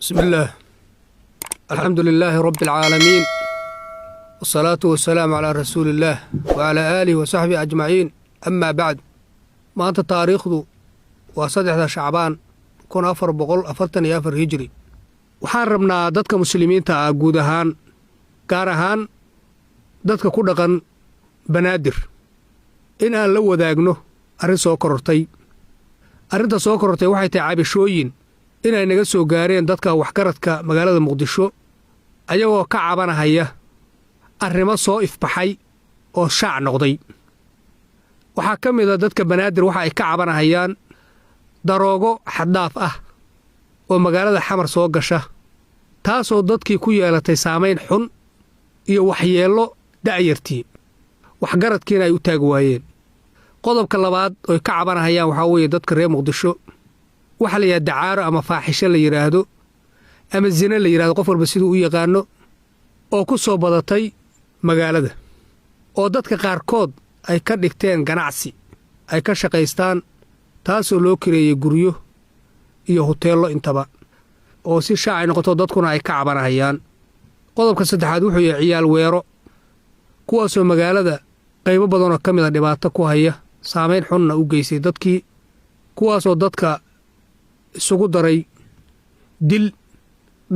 بسم الله، الحمد لله رب العالمين، والصلاة والسلام على رسول الله وعلى آله وصحبه أجمعين، أما بعد. Maanta taariikhdu waa 3da Shacbaan 1444 hijri. Waxaan rabnaa dadka muslimiinta ah guud ahaan, gaar ahaan dadka ku dhaqan Banaadir, in aan la wadaagno arrin soo korortay. Arrinta soo korortay waxay tahay cabashooyin inay naga soo gaareen dadka waxgaradka magaalada Muqdisho, ayagoo ka cabanahaya arrimo soo ifbaxay oo shaac noqday. Waxaa ka mid a dadka Banaadir waxa ay ka cabanahayaan daroogo xad dhaaf ah oo magaalada Xamar soo gasha, taasoo dadkii ku yeelatay saamayn xun iyo waxyeello, da'yartii waxgaradkiina ay u taagi waayeen. Qodobka labaad oy ka cabanahayaan waxaa weeye dadka reer Muqdisho waxaa la yidhaha dacaaro ama faaxisho la yidhaahdo ama zine la yidhahdo, qof walba siduu u yaqaano, oo ku soo badatay magaalada, oo dadka qaarkood ay ka dhigteen ganacsi ay ka shaqaystaan, taasoo loo kireeyey guryo iyo huteello intaba, oo si shaac ay noqoto dadkuna ay ka cabanahayaan. Qodobka saddexaad wuxuu yahay ciyaal weero, kuwaasoo magaalada qaybo badanoo ka mid a dhibaato ku haya, saamayn xunna u geystay dadkii, kuwaasoo dadka isugu daray dil,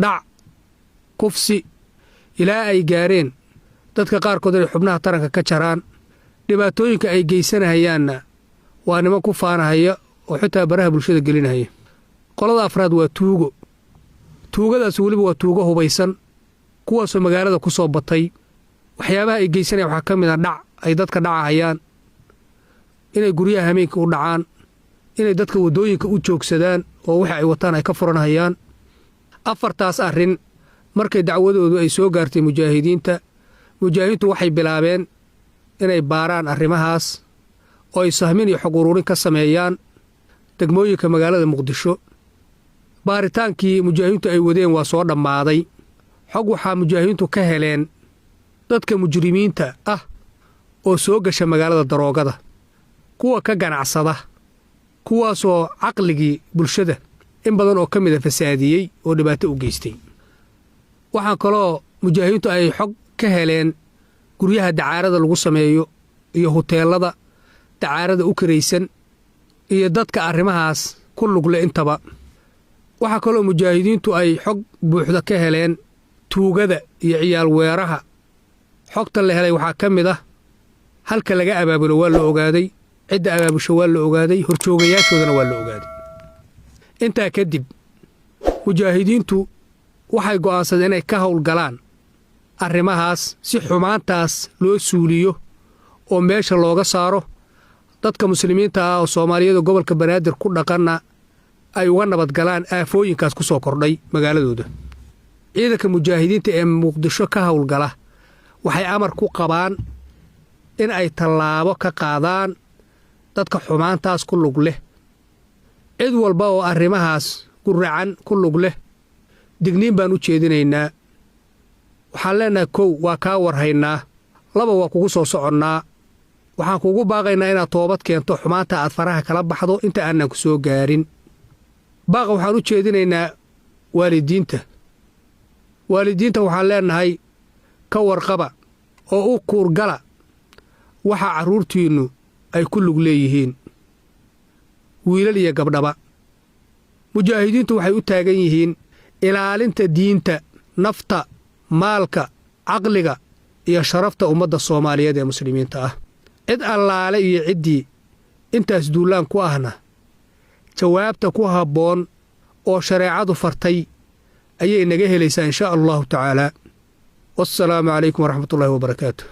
dhac, kufsi, ilaa ay gaareen dadka qaarkood inay xubnaha taranka ka jaraan. Dhibaatooyinka ay geysanahayaanna waa niman ku faanahaya oo xitaa baraha bulshada gelinahaya. Qolada afraad waa tuugo. Tuugadaas weliba waa tuugo hubaysan, kuwaasoo magaalada ku soo batay. Waxyaabaha ay geysanayaan waxaa ka mid a dhac ay dadka dhacahayaan, inay guryaha hameenka u dhacaan, inay dadka waddooyinka u joogsadaan oo waxa ay wataan ay ka furanhayaan. Afartaas arrin markay dacwadoodu ay soo gaartay mujaahidiinta, mujaahidiintu waxay bilaabeen inay baaraan arrimahaas oo ay sahmin iyo xog ururin ka sameeyaan degmooyinka magaalada Muqdisho. Baaritaankii mujaahidiintu ay wadeen waa soo dhammaaday. Xog waxaa mujaahidiintu ka heleen dadka mujrimiinta ah oo soo gasha magaalada daroogada, kuwa ka ganacsada, kuwaasoo caqligii bulshada in badan oo ka mida fasaadiyey oo dhibaato u geystay. Waxaa kaloo mujaahidiintu ay xog ka heleen guryaha dacaarada lagu sameeyo iyo huteelada dacaarada u karaysan iyo dadka arrimahaas ku lugle intaba. Waxaa kaloo mujaahidiintu ay xog buuxda ka heleen tuugada iyo ciyaal weeraha. Xogta la helay waxaa ka mid ah halka laga abaabulo waa la ogaaday, cidda abaabusho waa la ogaaday, horjoogayaashoodana waa la ogaaday. Intaa kadib mujaahidiintu waxay go'aansadeen inay ka howlgalaan arrimahaas si xumaantaas loo suuliyo oo meesha looga saaro, dadka muslimiinta ah oo Soomaaliyada gobolka Banaadir ku dhaqanna ay uga nabadgalaan aafooyinkaas ku soo kordhay magaaladooda. Ciidanka mujaahidiinta ee Muqdisho ka howlgala waxay amar ku qabaan in ay tallaabo ka qaadaan dadka xumaantaas ku lug leh. Cid walba oo arrimahaas guracan ku lug leh digniin baan u jeedinaynaa. Waxaan leennahay: kow, waa kaa warhaynaa; laba, waa kugu soo soconnaa. Waxaan kugu baaqaynaa inaad toobad keento, xumaanta aad faraha kala baxdo inta aanan ku soo gaarin. Baaqa waxaan u jeedinaynaa waalidiinta. Waalidiinta waxaan leennahay: ka warqaba oo u kuurgala waxa carruurtiinnu ay ku lug leeyihiin, wiilal iyo gabdhaba. Mujaahidiintu waxay u taagan yihiin ilaalinta diinta, nafta, maalka, caqliga iyo sharafta ummadda Soomaaliyeed ee muslimiinta ah. Cid allaale iyo ciddii intaas duullaan ku ahna jawaabta ku habboon oo shareecadu fartay ayay naga helaysaa, inshaa Allahu tacaalaa. Wassalaamu calaykum waraxmatullaahi wabarakaatu.